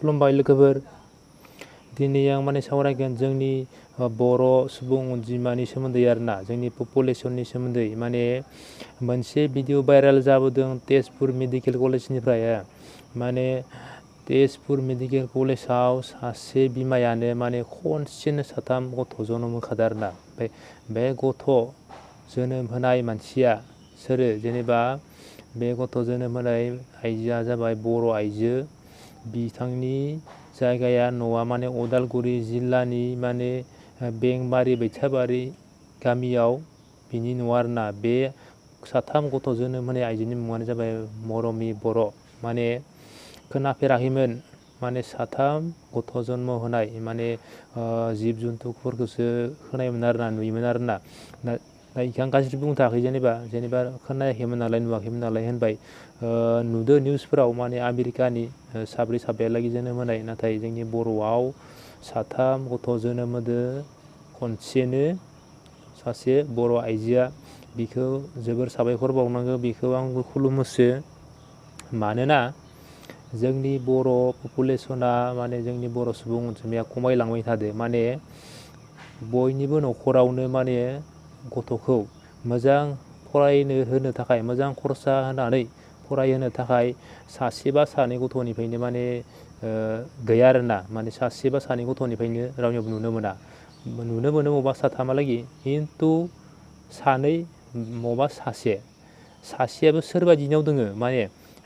खुलुमबाय लोगोफोर। दिनै आं सावरायगोन जोंनि बर' सुबुं अनजिमानि सोमोन्दै आरोना, जोंनि पपुलेसननि सोमोन्दै। मोनसे भिडिअ भाइरेल जाबोदों तेजपुर मेडिकेल कलेजनिफ्राय। तेजपुर मेडिकेल कलेजाव सासे बिमायानो खनसेनो 3 गथ' जोनोम होखादों आरोना। ओमफ्राय बे गथ' जोनोम होनाय मानसिया सोरो? जेनेबा बे गथ' जोनोम होनाय आइजोआ जाबाय बर' आइजो। बिथांनि जायगाया न'आ अदालगुरि जिल्लानि बेंबारि बैसाबारि गामियाव बिनि न' आरोना। बे 3 गथ' जोनोम होनाय आइजोनि मुङानो जाबाय मरमि बर'। खोनाफेराखैमोन 3 गथ' जन्म होनाय जिब जुन्थुफोरखौसो खोनायोमोन आरोना, नुयोमोन आरोना। इखौ आं गाज्रि बुंनो थायाखै, जेनेबा खोनायाखैमोन नालाय, नुवाखैमोन नालाय होनबाय। नुदो निउसफोराव आमेरिकानि 7 साब्रैहालागै जोनोम होनाय, नाथाय जोंनि बर'आव 3 गथ' जोनोम होदो खनसेनो सासे बर' आइजोआ। बिखौ जोबोर साबायखर बावनांगौ, बिखौ आंबो खुलुमोसो। मानोना जोंनि बर' पपुलेसना जोंनि बर' सुबुं अनजिमाया खमायलांबाय थादो। बयनिबो न'खरावनो गथ'खौ मोजां फरायनो होनो थाखाय, मोजां खरसा होनानै फरायहोनो थाखाय सासे बा सानै गथ'निफ्रायनो गैया आरोना। सासे बा सानै गथ'निफ्रायनो रावनियावबो नुनो मोना। नुनो मोनो बबेबा 3हालागै, खिन्थु 2 बबेबा सासेयाबो सोरबादिनाव दोङो।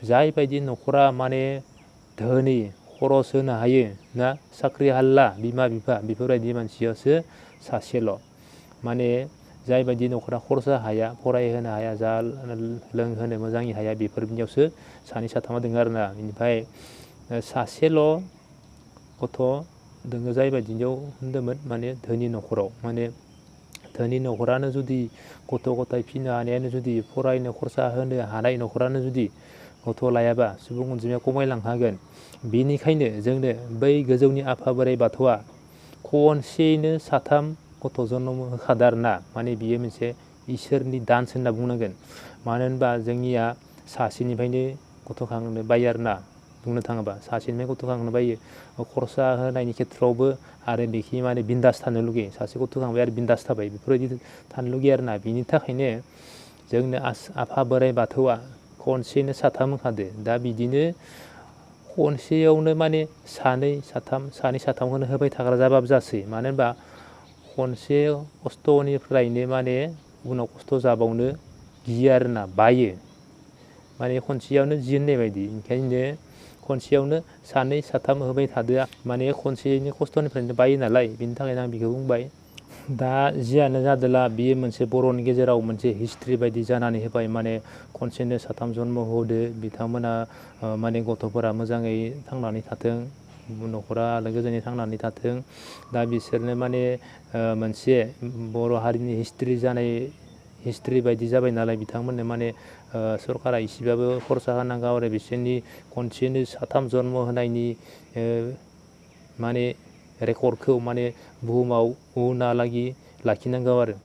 जायबायदि न'खरा धोनि, खरस होनो हायो ना, साख्रि हाल्ला बिमा बिफा, बेफोरबायदि मानसियासो सासेल'। जायबायदि न'खरा खरसा हाया, फरायहोनो हाया, जा लोंहोनो मोजाङै हाया, बेफोरनियावसो 2 3 दङ आरोना। बेनिफ्राय सासेल' गथ' दोङो जायबायदियाव होनदोंमोन, धोनि न'खराव। धोनि न'खरानो जुदि गथ' गथाय फिनो हानायानो, जुदि फरायनो खरसा होनो हानाय न'खरानो जुदि गथ' लायाबा सुबुं अनजिमाया खमायलांखागोन। बेनिखायनो जोंनो बै गोजौनि आफा बोराइ बाथौआ खनसेयैनो 3 गथ' जन्म होखादों आरोना। बियो मोनसे इसोरनि दानसो होनना बुंनांगोन। मानो होनबा जोंनिया सासेनिफ्रायनो गथ' खांनो बायो आरोना। बुंनो थाङोबा सासेनिफ्राय गथ' खांनो बायो, खरसा होनायनि खेथ्रआवबो, आरो बेखि बिन्दास थानो लुगैयो। सासे गथ' खांबाय आरो बिन्दास थाबाय, बेफोरबायदि थानो लुगैयो आरोना। बिनि थाखायनो जोंनो आफा बोराइ बाथौआ खनसेयैनो 3 होखादो। दा बिदिनो खनसेयावनो 2 3खौनो होबाय थाग्रा जाबाबो जासै। मानो होनबा खनसे खस्थ'निफ्रायनो उनाव खस्थ' जाबावनो गियो आरोना, बायो। खनसेयावनो जि होननाय बायदि। ओंखायनो खनसेयावनो 2 3 होबाय थादो। खनसेयैनो खस्थ'निफ्रायनो बायो नालाय, बिनि थाखायनो आं बेखौ बुंबाय। दा जियानो जादोला, बियो मोनसे बर'नि गेजेराव मोनसे हिस्ट्रि बायदि जानानै होबाय। खनसेनो 3 जन्म होदो। बिथांमोना गथ'फोरा मोजाङै थांनानै थाथों, न'खरा आलो गोजोनै थांनानै थाथों। दा बिसोरनो मोनसे बर' हारिनि हिस्ट्रि बायदि जाबाय नालाय, बिथांमोननो सरकारा इसेबाबो खरसा होनांगौ आरो बिसोरनि खनसेनो 3 जन्म होनायनि रेकर्डखौ बुहुमाव उनहालागि लाखिनांगौ आरो।